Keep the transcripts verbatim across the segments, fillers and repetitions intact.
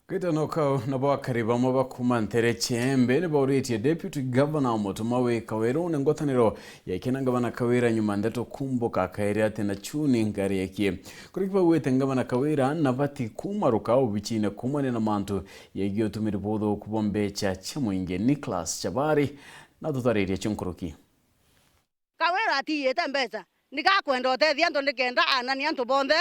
Gitano kau nabo akari bamwe ba kuuma ntere cia Embe ni bauritie Deputy Governor Mutuma wi Kawerune ngwataniro ya kina Gavana Kawira nyuma ndeto kumbuka akairi ati na chuni ngari ekie. Kuriki bauite Gavana Kawira na bati kumaruka obichine kumania na mantu yegii utumiri buthuku bwa mbecha cia mwingi. Nicholas Chabari na tutaririe cio nkuruki. Kawira atiiyite mbeca, ni gakwenda utethia antu nikenda anani antu bonthe,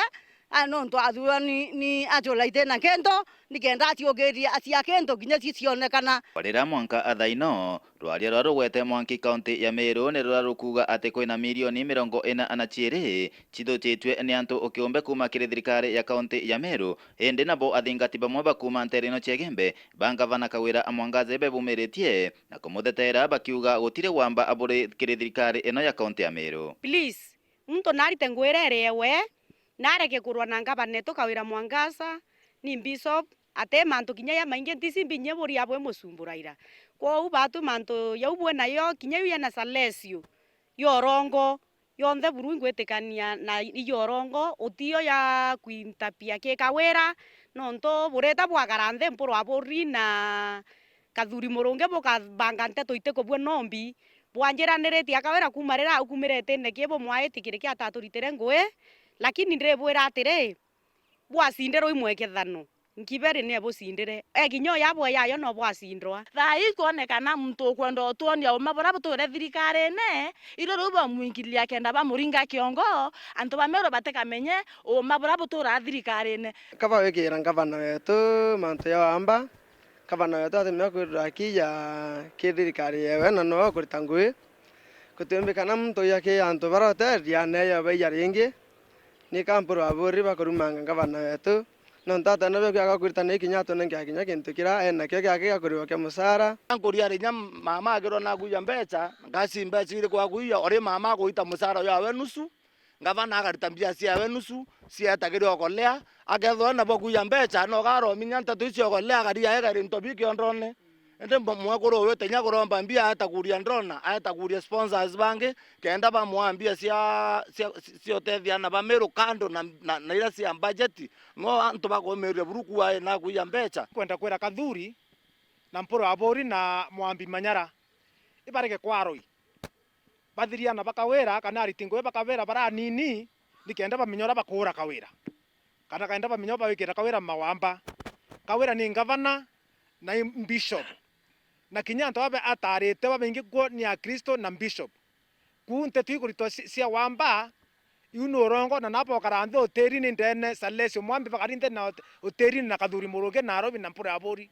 a, nontu athuurwa ni, ni achula iti na kintu, nikenda aciukirie acia kintu kinya ci cionekana. Riria mwanka athaino, rwaria ruria rugwete mwanki kaunti ya Meru ni ruria rukuuga ati kwina milioni mirongo ina na ciiri cithuchitue ni antu kiumbe kuuma kiri thirikari ya kaunti ya Meru, indi nabo athingati bamwe ba kuuma ntere ino cia Igembe ba Ngavana Kawira Mwangaza bebumiritie na kumutheteera bakiuga gutiri wamba buri kiri thirikari ino ya kaunti ya Meru. Please, muntu narite ngugi iria iri ewe, na areke kurwa na ngavana etu Kawira Mwangaza, ni bishop, ati mantu kinya ya maingi ntici mbinyie buria bwe mucumburaira. Kwou batu mantu yau bwe nayo, kinya yu yena Salesio, yorongo, yonthe buru ingwitikania na iyo orongo, utiyo ya kuintapia ki Kawira, nontu bureta bwakara nthi mpurwa buri na Kathuri Murungi bukabanga nteto itikubua nombi, bwanjiraniritie a Kawira kuuma riria aukumire itine ki bumwaiti kiri ki ataturitire ngugi, lakini ndibwira atiri, bwacindirwe imwekethano. Nkiberi ni ebucindire. E kinya uyu abwe yayo no bwacindwa. Thaa ii ikwonekana muntu ukwenda utwonia uma buria buture thirikarine, irio riu bamwingiliria kenda bamuringa kiongo, antu ba Meru batikamenye uma buria butura thirikarine. Kaba wikira ngavana wetu mantu ya wamba, ngavana wetu atumia kwirira aki ya ki thirikari yewe na nowe ukurita ngugi. Gutiumbi kana muntu uya ki antu baria utethia neyo baiya ringi. Ni kampuru aburi bakurumanga ngavana wetu, nontu atana bia kwiaga kwirutana ikinya atunenke kinya kintu kiria enakio giake gia kuriwa kia mucara. Nkuria rinya mama agirwa na kuiya mbecha, ngasi mbecha iriku akuiya, ori mama aguita mucara uyu awe nusu, ngavana akarita mbia ciawe nusu, cieta kiri okolea, akethwa nabo kuiya mbecha, no garominya nteto icio okolea, akaria egari ntobi kiondone. Indi mwa-, mwekuru uyu tinya kuromba mbia aeta kuria ndona, aeta kuria sponsors bangi, kenda bamwaa mbia cia, cia, cia utethia ana ba Meru kando na, na, na iria cia budget. No antu bakumiria buru kuwa na kuiya mbecha. Kwenda kwira Kathuri na Mpuru Aburi na Mwambi Manyara, ibarege kwaroi. Bathiria ana ba Kawira kana ariti ngugi ba Kawira baria anini, nikenda bamenya uria bakuura Kawira. Kana kenda bamenya uria bawikira Kawira mawamba. Kawira ni ngavana na i bishop. Na kinya antu aba atarite babaingi kuo ni Akristo na bishop. Kuu nteto ikuritwa ci-, cia wamba, iu ni urongo, na nabo bakara nthi utirini ndene, Salesio Mwambi bakari nthi na ut-, utirini na Kathuri Murungi Nairobi na Mpuru Aburi.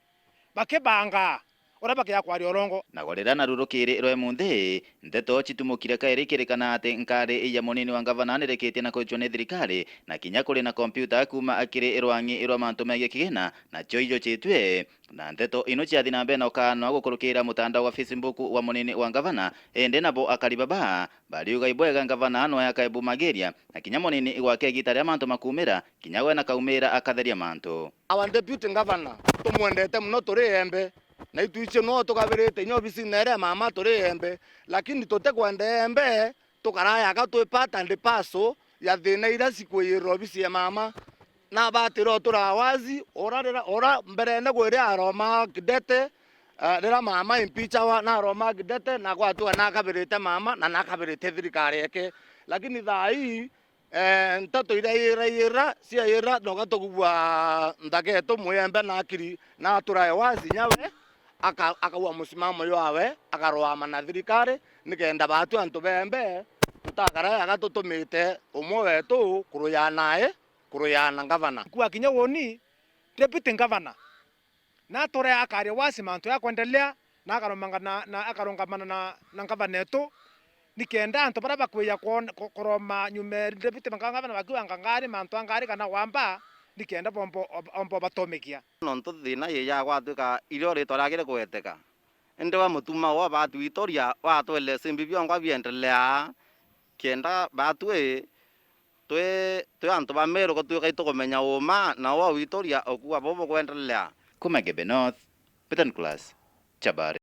Bakibangaa uria bakiaga kwaria urongo. Nago riria naru rukiri rwa imunthi, nteto citumukire kairi ikirikana ati nkari ya munini wa ngavana nireketie na kucwa ni thirikari, na kinya kuri na kompiuta kuuma akiri rwang'i rwa mantu megii kigina, nacio ijucitue. Na nteto ino ciathi na mbere na ukaanwa gukurukira mutandao wa Facebook wa munini wa ngavana, indi nabo akari baba bariuga ibwega ngavana noe akaebumagiria, na kinya munini gwake igita ria mantu makumira, kinya we nakaumira akatheria mantu. Our deputy governor, tumwendete muno, turi Embe, na itwici no tukabirite inya obisine iria mama turi Embe, lakini tutikwenda Embe tukarayaga twi part and parcel ya thina iria cikwiyirira obisi ya mama. Nabatire utura wazi, ura rira, ura mberene gwi ria aromaa Kidete, eh, rira mama impeachawa, naromaa Kidete, na gwatuga nakabirite mama, na nakabirite thirikari yake. Lakini thaa ii, eh, nteto iria iyira iyira, ciayira, noga tukugua nthaka etu mwembe na akiri, na aturae wazi nyawe, aka-, akaua musimamo jwawe, akaroama na thirikari, nikenda batu antu bembe, tutakarayaga tutumite umwe wetu kuruya nae, kuruya na ngavana. Kua kinya woni, deputy governor, na atore akaria wasi mantu ya kwendelea, na akaromanga na, na akarungamana na, na ngavana etu, nikenda antu baria bakwija kwon-, ku-, kuroma nyuma ya deputy ngavana bakiuga ngari, mantu a ngari kana wamba, nikenda bombo, ob-, ombo batomekia. Nontu thina ii ya gwatuika irio ritwa riake rikugweteka, indi we mutuma wo batwitoria watwelesa imbi biongwa biendelea, kenda batwi twi, twi antu ba Meru gutwika itukumenya uma, na wo witoria ukuga bubu bukwendelea. Kuma Igembe North, Peter Nicholas, Chabari.